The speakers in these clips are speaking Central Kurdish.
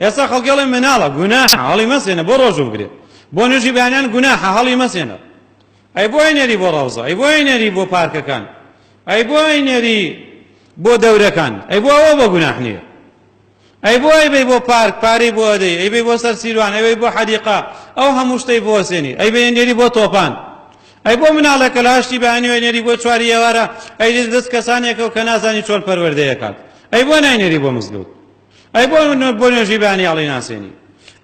ئێستا خەڵکی ئەڵێ مناڵە گوناحە هەڵی مەسێنە بۆ ڕۆژوو بگرێ بۆ نوێژی بەیانیان گوناحە هەڵی مەسێنە ئەی بۆ ئەینێری بۆ ڕەوزە ئەی بۆ ئەینێری بۆ پارکەکان ئەی بۆ ئەینێری بۆ دەورەکان ئەی بۆ ئەوە بۆ گوناح نییە ئەی بۆ ئەیبەی بۆ پارک پارەی بۆ ئەدەی ئەیبەی بۆ سەر سیروان ئەیبەی بۆ حەدیقە ئەو هەموو شتەی بۆ سێنی ئەیبەی نێری بۆ تۆپان ئەی بۆ مناڵێک کە لە هەشتی بەیانیەوە نێری بۆ چواری ئێوارە ئەی دەست کەسانێکەوە کە نازانی چۆن پەروەردەیەکات ئەی بۆ ناینێری بۆ مزگەوت ئەی بۆ بۆ نوێژی بەیانی هەڵی ناسێنی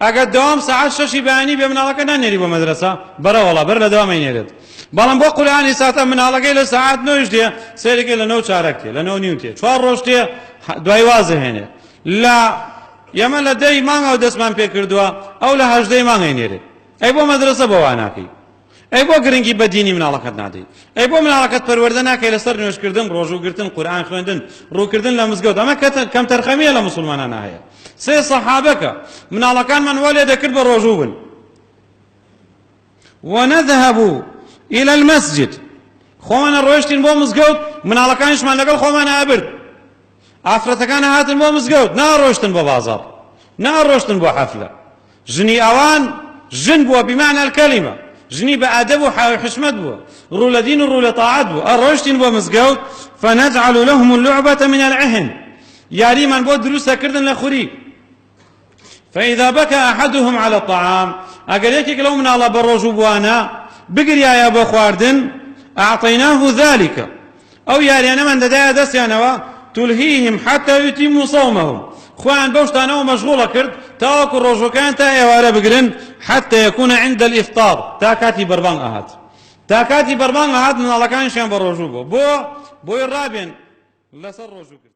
ئەگەر دەوام سەعات شەشی بەیانی بێ مناڵەکە نانێری بۆ مەدرەسە بەرەوەڵا بەر لە دەوام ئەینێرێت بەڵام بۆ قورئانی ساتە مناڵەکەی لە سەعات نۆیش دێ سەیرەکەی لە نۆ چارەک تێ لە نۆ نیو تێ چوار ڕۆژ تێ دوای وازهێنێ لە ئێمە لە دەی مانگەوە دەستمان پێ کردووە ئەو لە هەژدەی مانگ ئەینێرێ ئەی بۆ مەدرەسە بۆ وا ناکەی ئەی بۆ گرنگی بە دینی مناڵەکەت نادەی؟ ئەی بۆ مناڵەکەت پەروەردە ناکەی لەسەر نوێژکردن، ڕۆژووگرتن، قورئان خوێندن، ڕووکردن لە مزگەوت؟ ئەمە کەمتەرخەمییە لە موسڵمانانا هەیە. سێ سەحابەکە مناڵەکانمان وا لێ دەکرد بە ڕۆژوو بن. ونذهب إلى المسجد خۆمان ڕۆیشتین بۆ مزگەوت مناڵەکانیشمان لەگەڵ خۆمان ئەبرد ئافرەتەکان هاتن بۆ مزگەوت ناڕۆشتن بۆ بازاڕ ناڕۆشتن بۆ حەفلە ژنی ئەوان ژن بووە بمعنى الكلمە ژنی بە ئەدەب و حاوی حشمەت بووە ڕوو لە دین و ڕوو لە تاعەت بوو ئەڕۆشتین بۆ مزگەوت فنجعل لهم اللعبة من العهن یاریمان بۆ دروستە کردن لە خوری فإذا بكى أحدهم على الطعام ئەگەر یەکێک لەو مناڵە بە ڕۆژوو بووانە بگریایە بۆ خواردن أعطيناه ذلك ئەو یاریانەمان دەدایە دەستیانەوە تلهيهم حتى يتموا صومهم خۆیان بەو شتانەوە مەشغوڵە کرد تاوەکو ڕۆژوەکەیان تا ئێوارە بگرن حتى يكون عند الإفطار تا کاتی بەربانگ ئەهات تا کاتی بەربانگ ئەهات مناڵەکانیشیان بە ڕۆژوو بوو بۆ بۆی ڕابێن لەسەر ڕۆژوو کرد.